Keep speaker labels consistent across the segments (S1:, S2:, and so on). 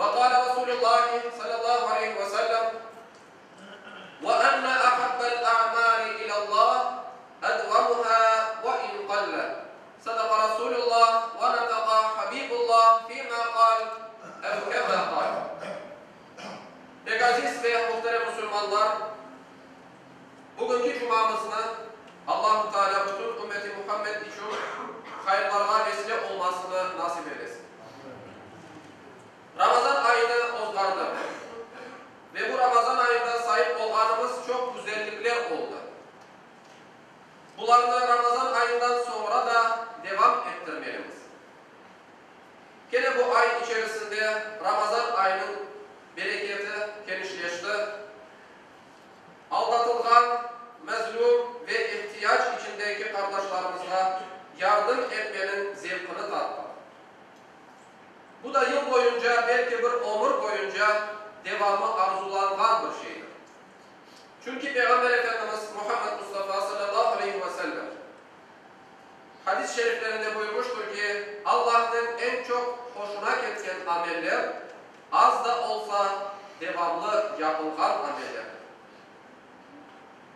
S1: وقال رسول الله صلى الله عليه وسلم وأن أحب الأعمال إلى الله أدومها وإن قل صدق رسول الله ونطق حبيب الله فيما قال أو كما قال Pek aziz ve muhterem musulmanlar, bugünki cumamıznı Allahu Teala bütün ümmeti Muhammed içün hayırlarğa vesile olmasını nasip eylesin. Ramazan ayını ozğardıq ve bu Ramazan ayında saip olğanımız çoq güzellikler oldı. Bularnı Ramazan ayından soñra da devam ettirmelimiz. Kene bu ay içerisinde Ramazan ayınıñ bereketi kenişleşti. Aldatılğan, mazlum ve ihtiyac içindeki qardaşlarımızğa yardım etmeniñ zevqını tattıq. Bu da yıl boyunca, belki bir ömür boyunca devamı arzulanğan bir şeydir. Çünki Peyğamber Efendimiz Muhammed Mustafa salâllahu aleyhi ve sellem hadis-i şeriflerinde buyurmıştır ki, Allahnıñ eñ çoq hoşuna ketken ameller, az da olsa devamlı yapılğan amellerdir.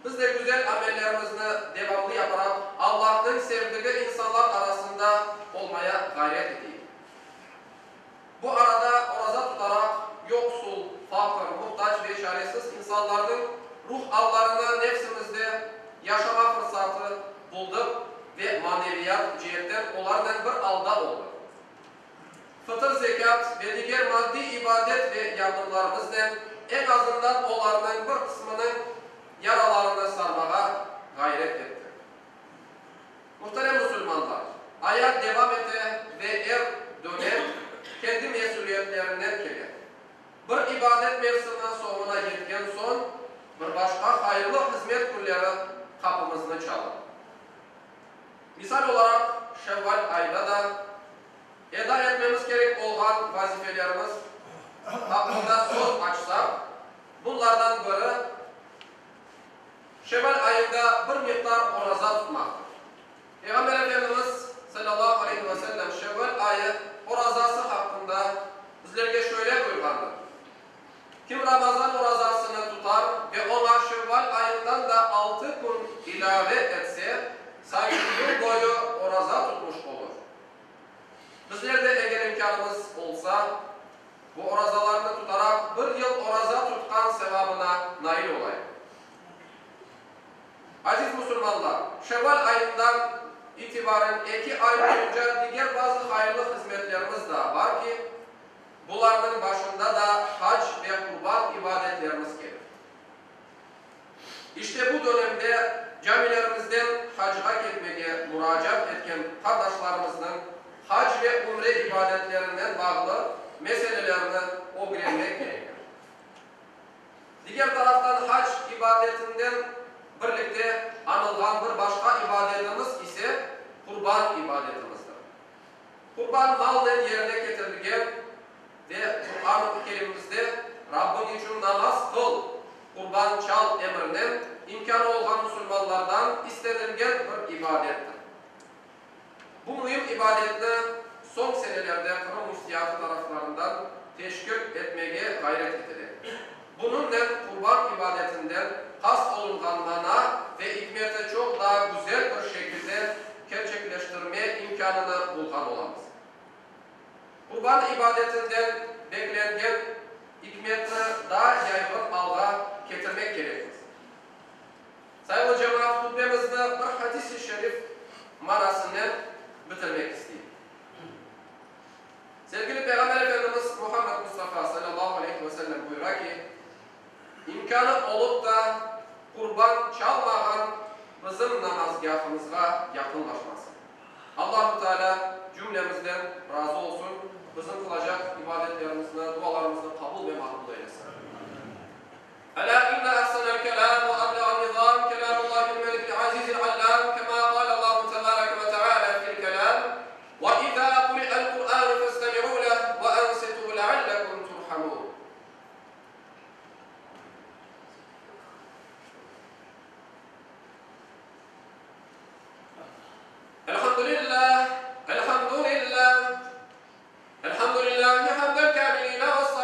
S1: Biz de güzel amellerimizni devamlı yaparaq, Allahnıñ sevdigi insanlar arasında olmaya ğayret eteyik. Bu arada oraza tutaraq, yoqsul, faqır, muhtac ve çaresiz insanlarnıñ ruh allarını nefsimizde yaşama fırsatı buldıq ve maneviyat ceetten olarnen bir alda oldıq. Fıtır, zekât ve diger maddiy ibadet ve yardımlarımıznen eñ azından olarnıñ bir qısmınıñ yaralarını sarmağa ğayret ettik. Muhterem musulmanlar, ayat devam ete ve er dönem kendi mesüliyetlerinen kele. Bir ibadet mevsimi soñuna yetken soñ, bir başqa hayırlı hızmet künleri qapımıznı çala. Misal olaraq, şevval ayda da eda etmemiz kerek olğan vazifelerimiz aqqında söz açsaq, bunlardan biri, Şevval ayında bir miqdar oraza tutmaqtır. Peyğamber Efendimiz, salâllahu aleyhi ve sellem, şevval ayı orazası haqqında bizlerge şöyle buyurğandır, Kim Ramazan orazasını tutar ve oña şevval ayından da altı kün ilâve etse, sanki yıl boyu oraza tutmuş olur. Bizler de eger imkânımız olsa, Bu orazalarnı tutaraq, bir yıl oraza tutqan sevabına nail olayıq. Aziz musulmanlar, şevval ayından itibaren eki ay boyunca diger bazı hayırlı hızmetlerimiz daa bar ki, bularnıñ başında da hac ve qurban ibadetlerimiz kelir. İşte bu dönemde camilerimizden hacğa ketmege muracaat etken qardaşlarımıznıñ hac ve ümre ibadetlerinen bağlı meselelerini ögrenmek kerektir. Diger taraftan hac ibadetinden birlikte añılğan bir başqa ibadetimiz ise qurban ibadetimizdir. Qurban malnen yerine ketirilgen ve Quran-ı Kerimimizde Rabbiñ içün namaz qıl, qurban çal emrinen imkânı olğan musulmanlardan istenilgen bir ibadettir. Bu müim ibadetni soñ senelerde Qırım Müftiyatı taraflarından teşkil etmege ğayret etile. Bunıñnen qurban ibadetinden qast olunğan mana ve ikmeti çoq daa güzel bir şekilde kerçekleştirme imkânını bulğan olamız. Qurban ibadetinden beklengen ikmetni daa yayğın alğa ketirmek kerekmiz. Sayğılı cemaat, hutbemizni bir hadis-i şerif manasınen bitirmek isteyim. Sevgili Peyğamber Efendimiz Muhammed Mustafa salâllahu aleyhi ve sellem buyura ki, İmkânı olıp da qurban çalmağan bizim namazgâhımızğa yaqınlaşmasın. Allahu Teala cümlemizden razı olsun, bizim qılacaq ibadetlerimizni, dualarımıznı qabul ve maqbul eylesin. Elâ inne ahsenel kelâm ve ebleğen nizâm kelâmullâhil melikil azîzil allâm kemâ kâlellâhu tebâreke ve teâlâ fil kelâm, Ve izâ kuri'el Kur'ânu festemi'û leh ve ansitû leallekum turhamûn. Elhamdülillâh, elhamdülillâh, elhamdülillâhi hamdel kâmilîne ve.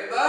S1: İbadet.